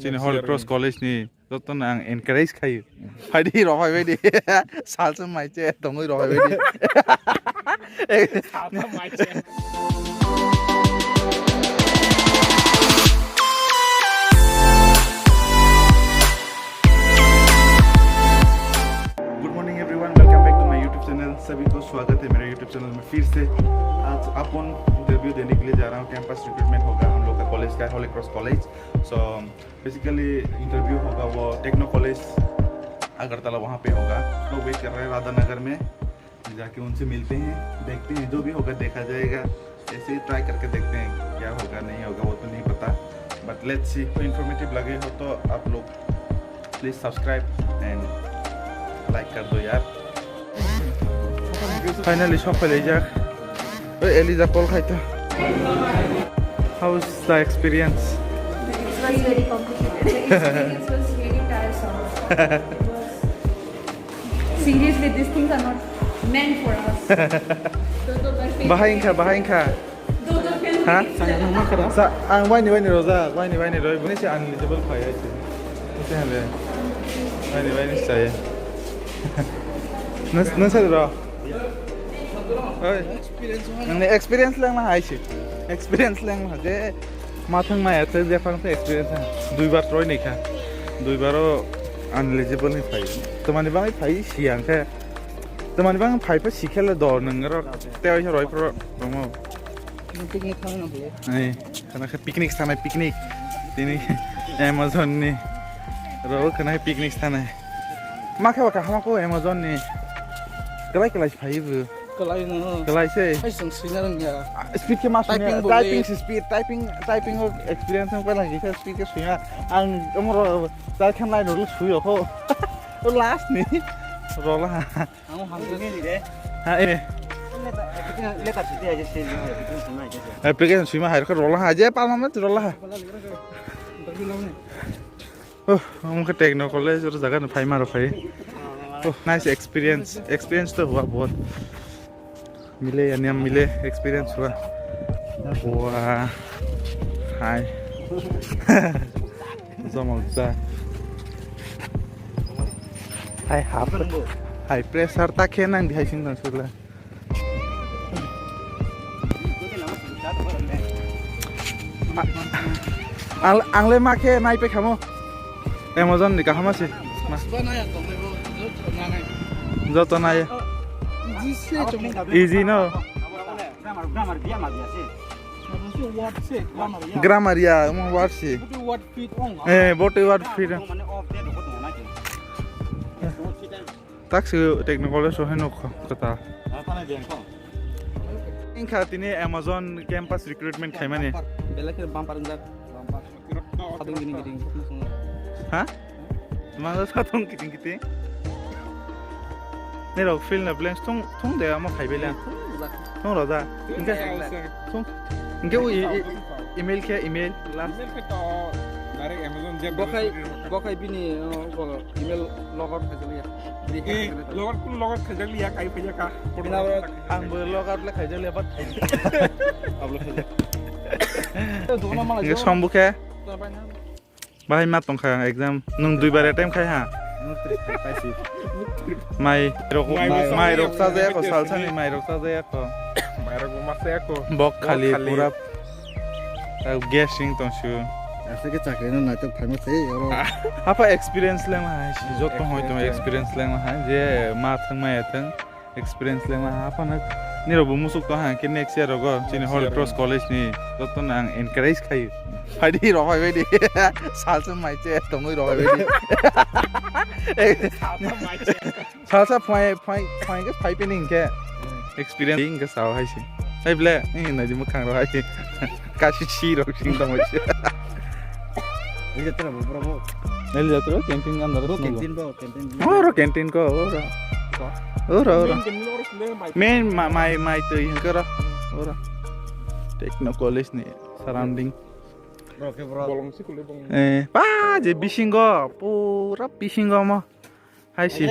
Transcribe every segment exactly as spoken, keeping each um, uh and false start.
Chini Holy Cross College ni joto no ang encourage khayo. Phaidi rw phaibai di. Salsa maiche tongwi rw phaibai di. Good morning everyone, welcome back to my YouTube channel. सभी को स्वागत है मेरे YouTube channel में फिर से। आज अपन इंटरव्यू देने के लिए जा रहा हूँ। कैंपस रिक्रूटमेंट होगा हम लोग का कॉलेज का, Holi cross college. So basically interview होगा वो टेक्नो कॉलेज अगरतला, वहाँ पे होगा। तो वेट कर रहे हैं राधा नगर में, जाके उनसे मिलते हैं, देखते हैं जो भी होगा देखा जाएगा। ऐसे ही ट्राई करके देखते हैं क्या होगा नहीं होगा, वो तो नहीं पता, बट लेट्स सी। तो इन्फॉर्मेटिव लगे हो तो आप लोग प्लीज सब्सक्राइब एंड लाइक कर दो यार। Finally, shop पे ले जा। ओए, एलिजा कॉल खाई था। How's the experience? It was very complicated. The experience was really tiresome. It was, seriously, these things are not meant for us. Bahai wngkha, bahai wngkha. Ha? Sa, ang waini, waini rojak, waini, waini roi, bini se uneligible phai hai se. Bini se hande. Waini, waini se chaya. Nung, nung sa ro. Oi. Nungni experience lang na hai se. Experience lang na je ma thang maya thang je phang experience ha. Dui bar roi ni kha. Dui bar o uneligible ni phai. Tamani bang phai si ang khe. Tamani bang phai pa si khe le do nung ro. Te oi roi pro. Picnic thangna bo. Ai, khana khe picnic thanai, picnic. Tini Amazon ni. Ro khana khe picnic thanai. Ma khe waka hama ko Amazon ni. Kalai kalai phai bu. Kalai no. Kalai se. Ai sung sina rang ya. Ah, speed khe ma sung. Typing bo typing le. Si speed, typing, typing o experience ang pala khe speed khe sung ya. Ang amro ta khan lai no sui ko. Last ni. Rola. Ang hamjak. Ha, eh. Letter sidi aja sih, application sima aja sih. Application sima hai, rola ha, je palma mat rola ha. Oh, ang ke techno college ro jaga no phai maro phai. Oh, nice experience. Experience to hua bahut. Mile ya niyam mile, experience hua. Wah. Hai. Jomol ja. Hai hap. Hai pressure ta khe nang di hai sing tang sila. Ang, ang le ma khe nai pe khamo. Amazon ni kaham se. Ma. Joto nai. Easy no. Grammar, grammar dia ma dia se. Grammar ya, mo word si. Boti word fit ong. Eh, boti word fit. Mane off de ko tong na ke. Taksi technical so heno kata. Ingkha tini Amazon campus recruitment khaimani. Belai khe bumper wngjak. Bumper. Sadung gini gini. Ha? Mangsa satong kiting kiting. Ni rok fill na blanks thung thung de amo khai bela. Thung roja. Ingke thung. Ingke u i- i- email khe email last. Email khe to direct Amazon je Bokhai, bokhai bini, uh, email logout khaijak ya. Eh, logout kun logout khaijak ya, kai khaijak ka. Bini abo ang bo logout le khaijak ya, but ablo khaijak. Ingke sombu khe. Bahai ma tongkha exam. Nwng duibar attempt khai ha? Mai rok, mai rok sajaya ko, salsani mai rok sajaya ko. Mai rok bo ma sajaya ko. Bok khali pura. Gas sing tong su. Asa ke chakri no naitok phaima se oro. Apa experience leng ma hai si, joto hoi tong experience leng ma hai je ma thang mai thang. Experience le ma haphano nirok bo musuk tong hang khe next year rogo chini Holy Cross College ni joto no ang encourage khayo. Phaidi rw phaibai di. Salsa maiche tongwi rw phaibai di. Salsa phai phai phai ke phai pini hingke experience hingke sao hai si. Hai ble, eh, nai di mukhang rw hai si. Kasi si rok sing tong hai si. Neli jatro camping andar. Canteen bo. Oro canteen ko, oro. Oro, oro. Main ma-, mai, mai twi hwnkhe oro. Oro. Techno college ni surrounding. Eh, pa je bisingo, pura bisingo mo. Hai si.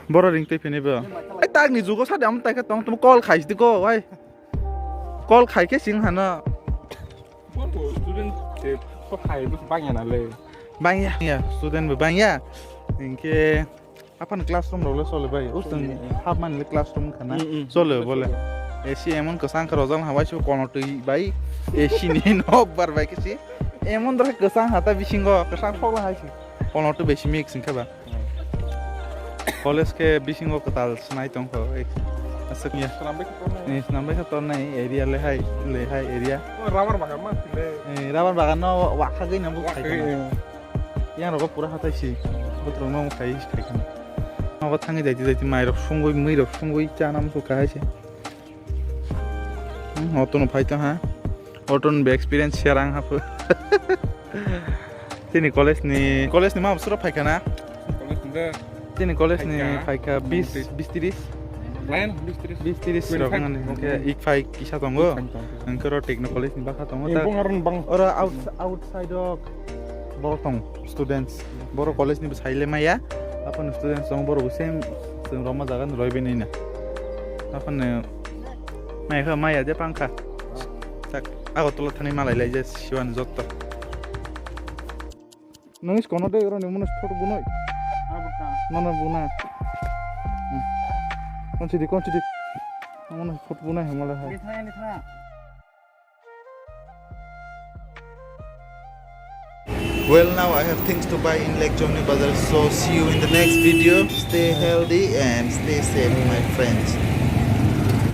Boro ring twi phini bo. Ai tak ni jugo sa de am tai khe tong tong call khai di ko, ai. Call khai khe sing hana. Student, eh, Hai, bus bangya na le. Bangya, ya, student bo bangya. Hinkhe apan classroom rok le chole bai. Usung hap mani le classroom khana. Mm, mm. Chole bole. A C emon kwchang khe rojak hawai se kono twi bai. A C ni nok bar bai kisi. Emon dra kwchang hata bisingo kwchang phok la hai se. Kono twi bai si mix hinkhe ba. College khe bisingo kwtal swnai tongkho, eh, aswk ya. Swnambai khe tornai. Eh, swnambai khe tornai area le hai, le hai area. Oh, rubber bagan ma sile. Eh, rubber bagan no wa-, wakhagwi no bo khai khana. Yang rogo pura hatai si. Botrok no khai, khai khana. Nogo thangwi daiti daiti mai rok sungwi, mui rok sungwi chana musu kahai se. Hmm, auto no phai tong ha. Auto ni experience share ang hapu. Chini college ni, college ni ma bosoro phai khana. College ni de. Chini college ni phai kha bis, bis tris. Lain bis tris. Bis tris rok ngan ke ik phai kisa tongo. Ang koro techno college ni bakha tongo. Bung aron bang. Oro outside of borok tong students. Borok college ni bwsai le maya. Apan students tong borok same roma jaga ni roi bini na. Apan Mai kha, mai ya je pangkha. Tak, Agartala thani malai lai je siwan jotto. Nung is kono de oro ni munu photo bunoi. Nono buna. Hmm. Kon chidi, kon chidi. Munu photo bunoi hemala hai. Well, now I have things to buy in Lake Chomni Bazar, so see you in the next video. Stay healthy and stay safe, my friends.